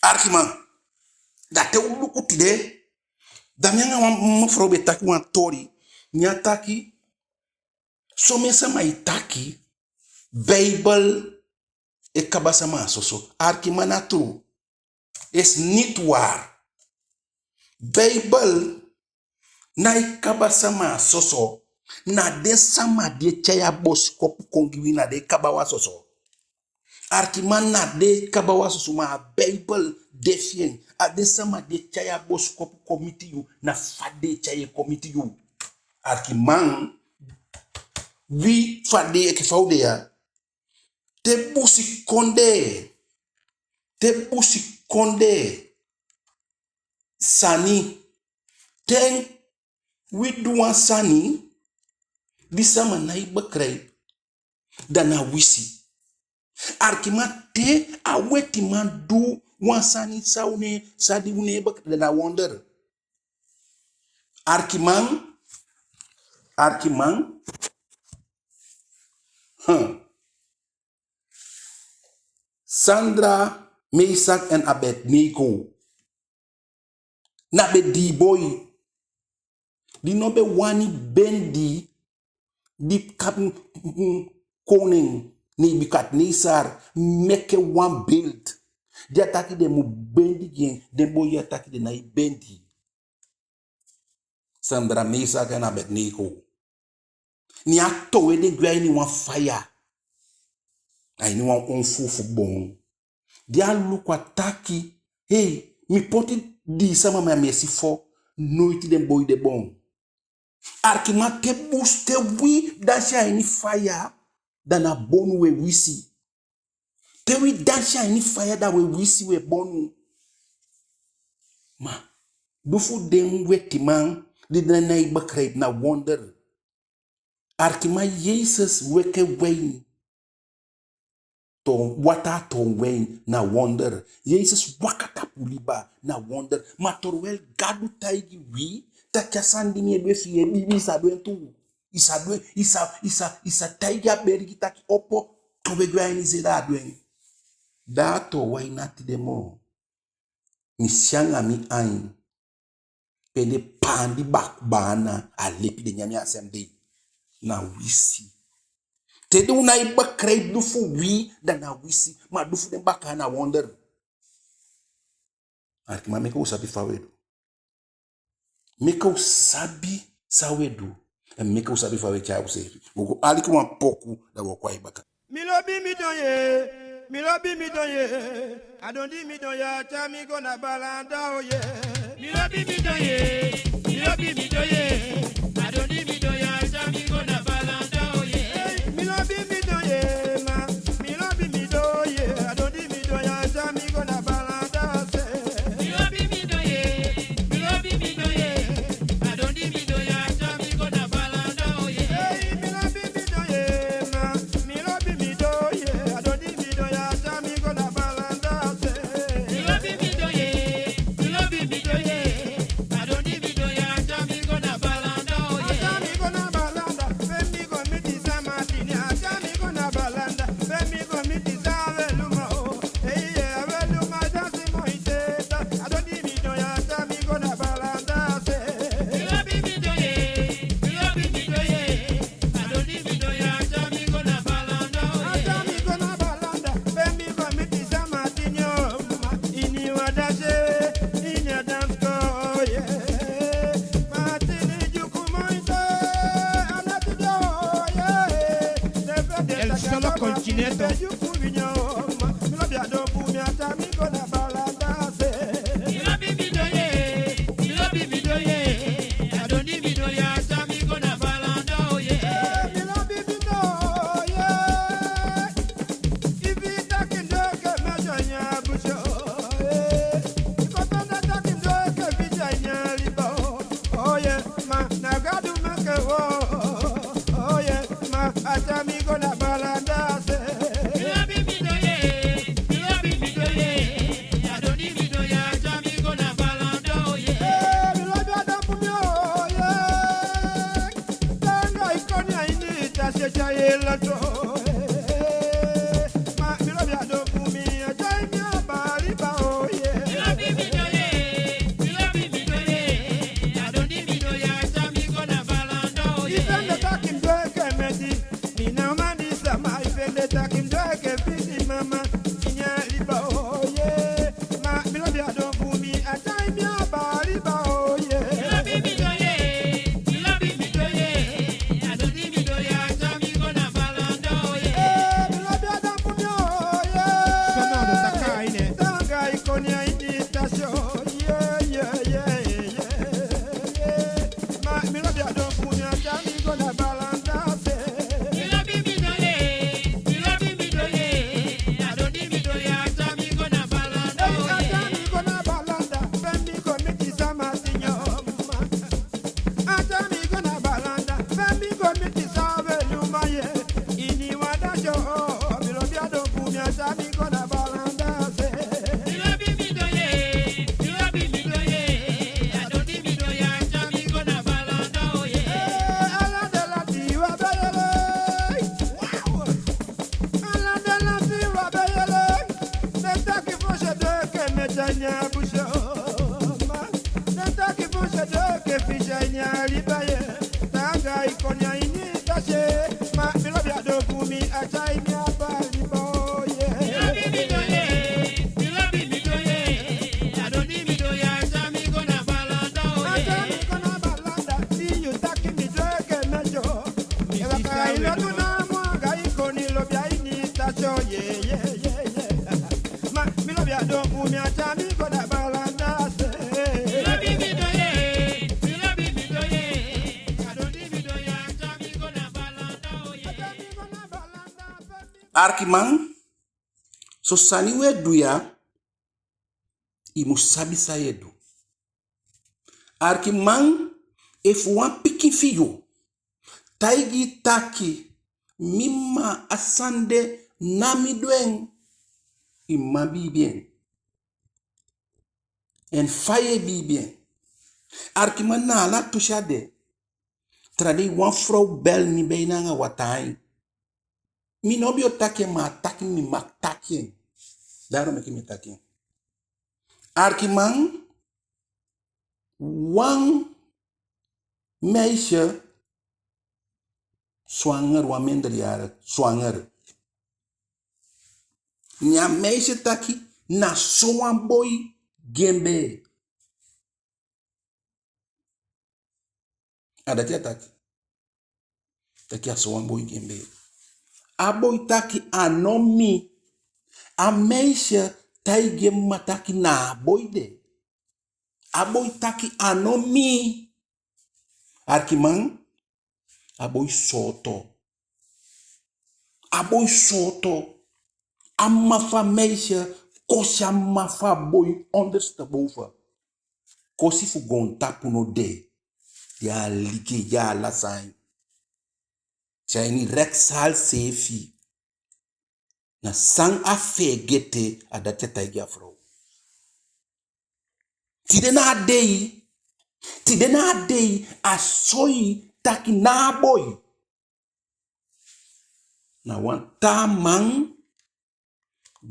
Arkiman, da te u luku tide, da mi anga wan mevrouw be taki wan toli, ne a taki, somen sama e taki, Beibel e kaba sama a soso. Arkiman, na tru. Is niet waar. Beibel nái kaba sama a soso. Na den sama di e tyai a bosikopu kon gi wi, na den e kaba u a soso. Arkiman, na den e kaba u a soso, ma a Beibel de fi en. A den sama di e tyai a bosikopu kon miti yu, na fa den e tyai en kon miti yu. Arkiman, wi fa de, enke fa u de ya, te busikondee, te busikondee sani, te wi du wan sani di sama nái begrijp, da na wisi. Arkiman, te a wetiman du wan sani san u ná, san di u ná e begrijp, da na wonder. Arkiman, Arkiman. Hmm. Sadrak, Mesak en Abednego. Na be dii boi. Di no be wani bendi, di kap-, koning Nebukadnesar meke wan beeld. Di a taki den mu bendi gi en, den boi ya taki den nái bendi. Sadrak, Mesak en Abednego. Ne a towe den gwe a ini wan faya. A ini wan onfu fu boon. Di a luku a taki, hei, mi poti dii sama, ma mi e si fo, noiti den boi de boon. Arkiman, te bus, te wi dansi a ini faya, da na bonu we wisi. Te wi dansi a ini faya, da we wisi, we bonu. Ma du fu den wetiman di den nái begrijp na wonder. Arkiman, Yesus weke win. Toon, wataa toon win, na wonder. Yesus waka tapu liba, na wonder. Ma terwijl Gadu taigi wi taki a sani di mi e du fi yu, biibi, i sa du en tu. I sa du en, i sa, i sa, i sa taigi a bergi taki opo, towe gwe a ini se, da a du en. Da a towe, a ná tide moo. Mi si anga mi ain. Pe den paandi bak-, baana, a lepi, den nyan en a sem dei. Na wisi. Te den u nái begrijp du fu wi, da na wisi. Ma du fu den bakaa na wonder. Arkiman, meke u sabi fa we du. Meke u sabi san we du. En meke u sabi fa we tyai useefi. Wo go aliki wan poku, da wo kon a i baka. El solo continente. Arkiman, so sani we du ya, i mu sabi san ye du. Arkiman, efu wan pikin fi yu taigi i taki, mi mma, a sani de ná mi du en, i mma biibi en. En fa ye biibi en? Arkiman, na ala tu se a de. Taa dei wan frow bel mi, be anga wataa ain. Mi no be o taki en, ma a taki mi mag taki en. Daarom meke mi e taki en. Arkiman, wan meisje zwanger, wan minderjarige zwanger. Ne a meisje taki na sowan boi gi en bee. A dati a taki. Taki a sowan boi gi en bee. A boi taki a no mi. A meisje taigi en mma taki na a boi de. A boi taki a no mi. Arkiman, a boi sooto. A boi sooto. A mma fu a meisje kosi a mma fu a boi ondersteboven. Kosi fu goontapu no de. Di a aliki, di a ala sani. Te a ini rechtszaal seefi. Na san a feegete, a dati a taigi a frow. Tide na a dei, tide na a dei, a soi taki na a boi. Na wan taa man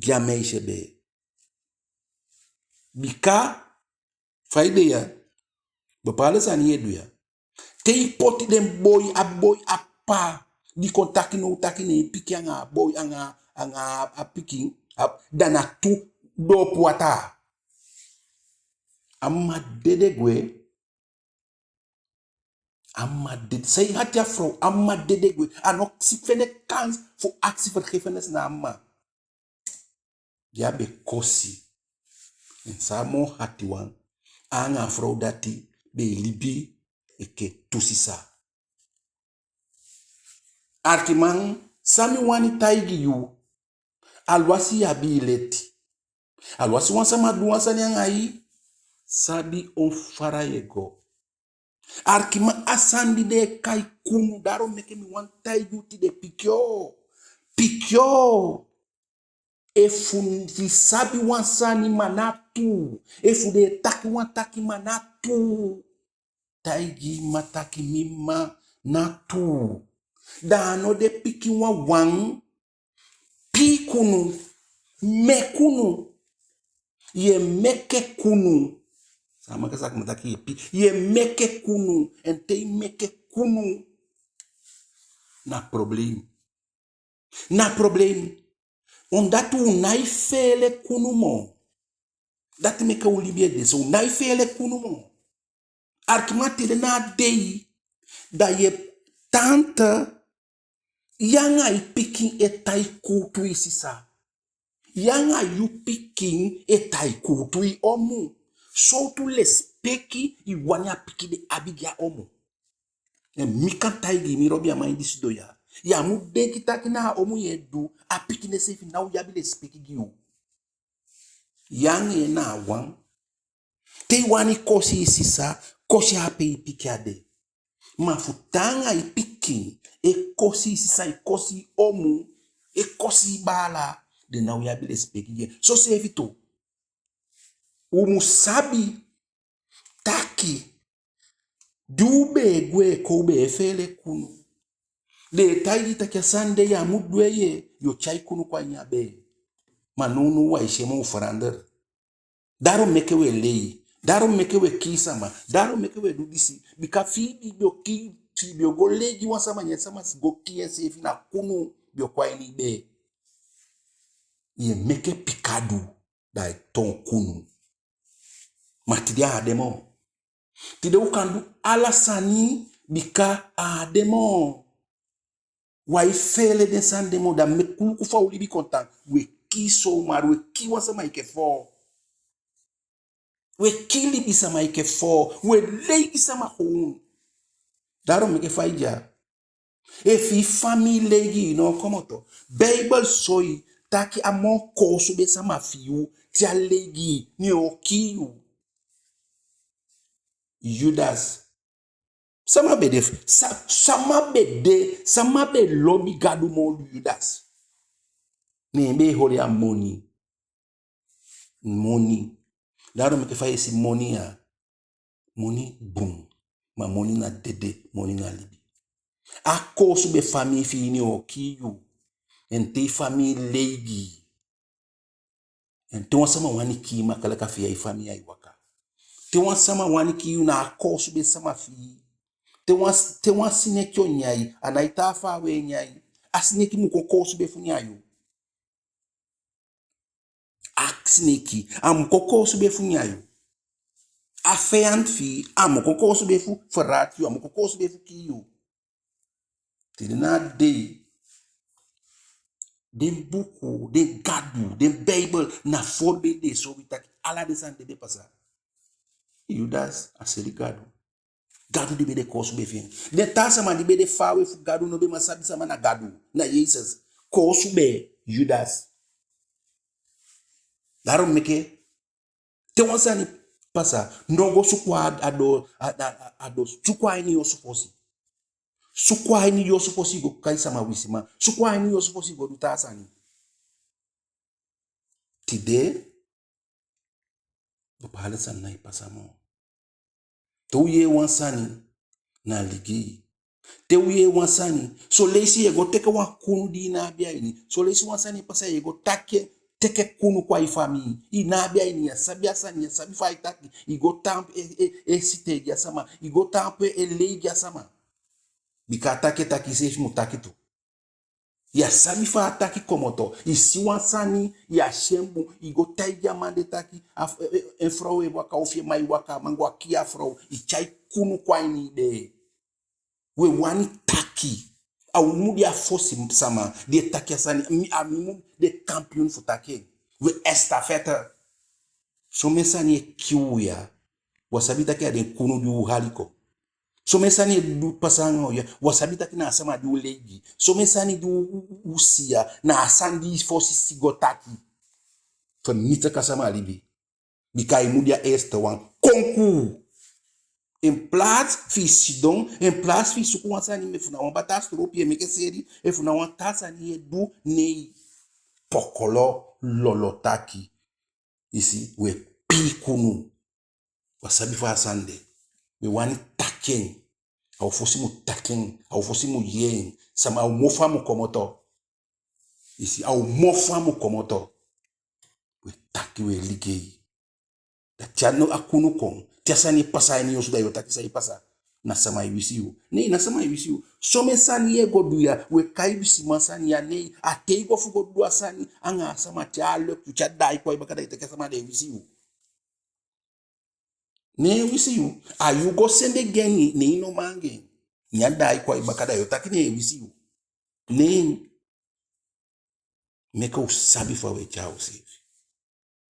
gi a meisje bee. Bika fa i de ya, bepaalde sani ye du ya. Te i poti den boi, a boi a ppa di kon taki now taki ne en pikin anga a boi, anga, anga a pikin, a, da na tu doopu wataa. A mma dede gwe. A mma dede, san i hati a frow, a mma dede gwe. A no si fende kans fu akisi vergiffenis na a mma. Di a be kosi. En san a moo hatiwan, a anga a frow dati be e libi enke tu sisa. Arkiman, san mi wani taigi yu, alwasi yu abi i leti, alwasi wan sama du wan sani anga i, sabi on fara ye go. Arkiman, a sani di den e kai kunu, daarom meke mi wani taigi u tide, pikin o, pikin o. Efu i sabi wan sani, ma ná tuu. Efu den e taki wan taki, ma ná tuu. Taigi i mma taki mi mma, ná tuu. Da a no de pikin wawan. Pii kunu, meke kunu. Ye meke kunu. San a meke, san a meke taki ye pii. Ye meke kunu. En te i meke kunu, na probleem. Na probleem. Omdat u nái feele kunu moo. Dati meke u libi e de so, u nái feele kunu moo. Arkiman, tide na a dei, da ye tante, yu anga i pikin e tai kuutu i sisa. Yu anga yu pikin e tai kuutu i omu. Sowtu lesipeki i wani a pikin de abi gi a omu? En mi kan taigi i, mi lobi a man di sidon ya. Ya mu denki taki na a omu ye du, a pikin de seefi ná o abi lesipeki gi yu. Yu anga en na wan. Te i wani kosi i sisa, kosi a pe i pikin a de. Ma fu tan anga i pikin e kosi i sisa, e kosi i omu, e kosi i baala, den ná o abi lesipeki gi en. Soseefi tu, u mu sabi taki, di u be e gwe kon, u be e feele kunu. Den e taigi i taki a sani de ya mu du en, ye, yo tyai kunu kon a ini a bee. Ma nownow u á e si en moo, u verander. Daarom meke we lei. Daarom meke we kii sama. Daarom meke we du disi. Bika fi i be o kii, fi i be o go lei gi wan sama, ne a sama go kii enseefi, na kunu be o kon a ini i bee. Ye meke pikadu, da ai toon kunu. Ma tide a á de moo. Tide u kan du ala sani, bika a á de moo. Wai feele den sani de moo, da meke u luku fa u libi kon tan. We kii zomaar, we kii wan sama enke foo. We kii libisama enke foo. We lei gi sama gewoon. Daarom meke fa i de ya, efu i famii lei gi i, i ná o komoto. Beibel soi taki a moo koosube sama fi yu, te a lei gi i, ne en o kii yu. Judas. Sama be de, sa-, sama be de, sama be lobi Gadu moo Judas? Ne en be e holi a moni. Moni. Daarom meke fa i e si moni ya, moni bun. Ma moni na dede, moni na libi. A koosube famii fi i, ne en o kii yu. En te i famii lei gi i, en te wan sama wani kii i, makkelijk fi i, a i famii ai waka. Te wan sama wani kii yu, na a koosube sama fi i. Te wan, te wan sineki o nyan i, a nái tan faawe e nyan i. A sineki mu kon koosube fu nyan yu. A sineki, a mu kon koosube fu nyan yu. A feyanti fi i, a mu kon koosube fu verraad yu, a mu kon koosube fu kii yu. Tide na a dei, den buku, den Gadu, den Beibel, na voorbeeld den e soi wi taki ala den sani de be pasa. Judas, a seli Gadu. Gadu di be de koosube fi en. Den taa sama di be de faawe fu Gadu no be man sabi sama na Gadu, na Yesus. Koosube, Judas. Daarom meke te wan sani pasa, no go suku a, a doo, a, a, a, a doo, suku a ini yu osu fosi. Suku a ini yu osu fosi i go kai sama wisiman. Suku a ini yu osu fosi i go du taa sani. Tide, bepaalde sani nái pasa moo. Te u yee wan sani, na ligi. Te u yee wan sani, son leisi ye go teke wan kunu di i ná abi a ini. Son leisi wan sani e pasa, ye go taki, teke kunu kon a i famii. I ná abi a ini, ya sabi a sani, ya sabi fa ai taki. I go taampu e, e, e sitee gi a sama. I go taampu e lei gi a sama. Bika a taki e taki, iseefi mu taki tu. Ya sabi fa a taki komoto. I si wan sani, ya si en bun, i go taigi a man de taki, a f-, e, e, en frow e waka, ofu en man e waka, a man go kii a frow, i tyai kunu kon a ini i bee. We wani taki. A u mu de a fosi sama di e taki a sani, mi, a mi mu de kampiyun fu taki en. We estafette. Somen sani e kii u ya, u á sabi taki a den kunu di u hali kon. Somen sani e du pasa anga u ya, u á sabi taki na a sama di u lei gi. Somen sani di u, u, u, u si ya, na a sani di i fosi si go taki. Vernietig a sama libi. Bika i mu de a eerste wan. Konkuu. In plaats fi i sidon, in plaats fi i suku wan sani, efu na wan bataa sitoopu ye meke seli, efu na wan taa sani ye du, nei. Pokolo, lolo taki. I si, we pii kunu. U á sabi fa a sani de. We wani taki en. A u fosi mu taki en. A u fosi mu yee en. Sama, a u mofu a mu komoto. I si, a u mofu a mu komoto. We taki, we ligei. Da te a no a kunu kon, te a sani e pasa a ini yu osu, da yo taki san e pasa. Na sama e wisi yu. Nei, na sama e wisi yu. Somen sani ye go du ya, we kai wisiman sani ya, nei. A te i go fu go du a sani anga a sama, te a lukt yu, te a daai kon a i baka, da i taki a sama de e wisi yu. Ne en wisi yu. A yu go sende gi en, ne i no man anga en. Ne a daai kon a i baka, da yo taki ne en wisi yu. Nei. Meke u sabi fa we tyai useefi.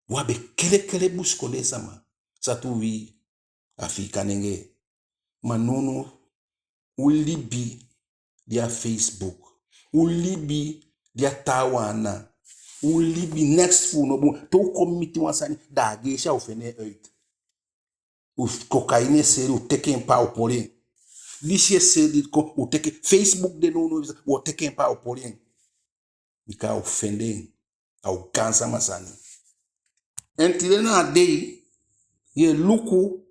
U á be kelekele busikondee sama. Satu wi Afiikanengee. Ma nownow u libi de a Facebook. U libi de a taawan ana. U libi, neks fu u no bun. Te u kon miti wan sani, da a geesi a o fende en uit. U f-, cocaïne e seli, u teke en paa u poli en. Disi e seli kon, u teke, Facebook de nownow, u o teke en paa u poli en. Bika a o fende en, a o gaansama sani. En tide na a dei, ye luku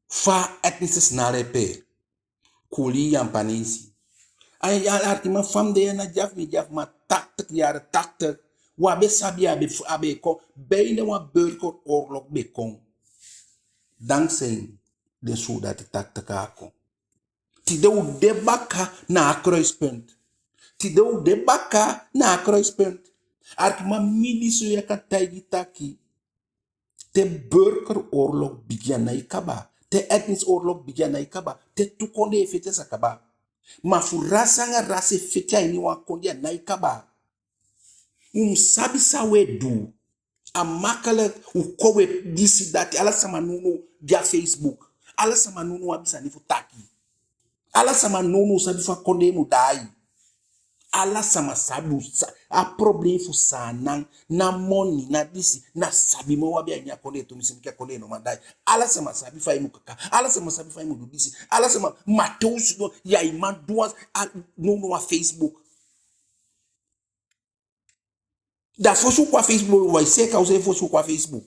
fa etnische snaar e pee. Kuli, Yampanesi. A, a, a, arkiman, fa mi de ya na dyafu, mi dyafu, ma tachtig, jaren tachtig, U á be sabi, a be fu, a be kon, bijna wan burgeroorlog be kon. Dankzij den suudati taki taki a kon. Tide u de baka na a kruispunt. Tide u de baka na a kruispunt. Arkiman, mi di so ya kan taigi taki te burgeroorlog bigin, a nái kaba. Te etnisch oorlog bigin, a nái kaba. Te tu kondee e feti, a sa kaba. Ma fu rasi anga rasi e feti a ini wan kondee, a nái kaba. U mu sabi san u e du. A makkelijk u kon, u e disi dati. Ala sama nownow de a Facebook. Ala sama nownow abi sani fu taki. Ala sama nownow sabi fa kondee mu daai. Ala sama sabi u sa-, a problem fu Saanan, na moni, na disi, na sabiman u abi a ini a kondee tumisi, meke a kondee no man daai. Ala sama sabi fa i mu kaka. Ala sama sabi fa i mu du disi. Ala sama, ma te u sidon, ya i man du wan, a, nownow a Facebook. Da fosi u kon a Facebook, u á e seeka useefi fosi u kon a Facebook.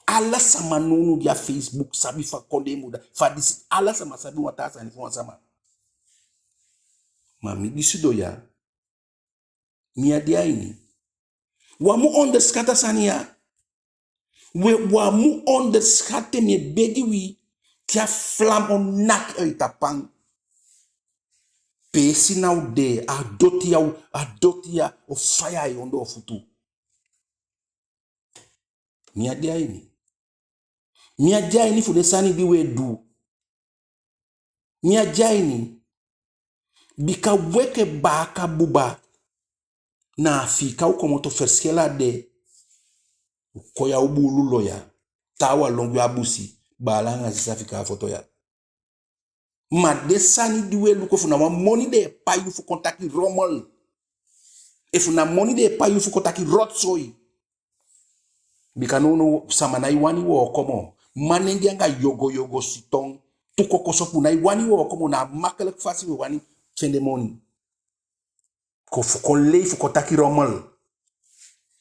Ala sama nownow de a Facebook sabi fa kondee mu daai, fa disi, ala sama sabi wan taa sani fu wan sama. Ma mi di sidon ya, mi á de a ini. U á mu onderschat a sani ya. We, u á mu onderschat en, mi e begi wi, te a vlam o naki uit a pan. Peesi ná o de, a doti ya o, a doti ya o faya a i ondoo futu. Mi á de a ini. Mi á de a ini fu den sani di u e du. Mi á de a ini. Bika u enke baaka buba, na Afiika u komoto, verschil á de. U kon ya, u buulu lo ya. Taawan lon gwe a busi, baala anga sisa fika a foto ya. Ma den sani di u e luku, efu na wan moni den e pai yu fu kon taki rommel. Efu na moni den e pai yu fu kon taki rotzooi. Bika nownow sama nái wani wooko moo. Manengee anga yogo yogo siton, tu kokosopu, nái wani wooko moo, na a makkelijk fasi u e wani fende moni. Kon fu kon lei, fu kon taki rommel.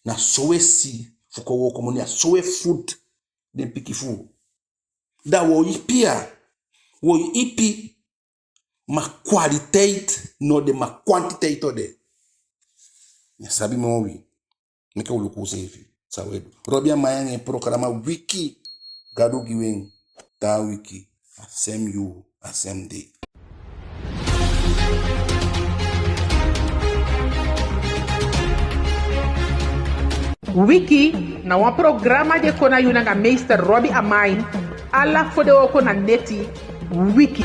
Na so u e si fu kon wooko moni, na so u e voed den pikin fu u. Da u o ipi ya, u o ipi, ma kwaliteit no de, ma kwantiteit o de. Mi á sabi moo wi. Meke u luku useefi san u e du. Robi Amain anga en programa Wiki. Gadu gi u en. Taa wiki, a sem yuu, a sem dei. Wiki na wan programa di e kon na yu nanga meester Robi Amain, ala fodewooko na neti. Wiki.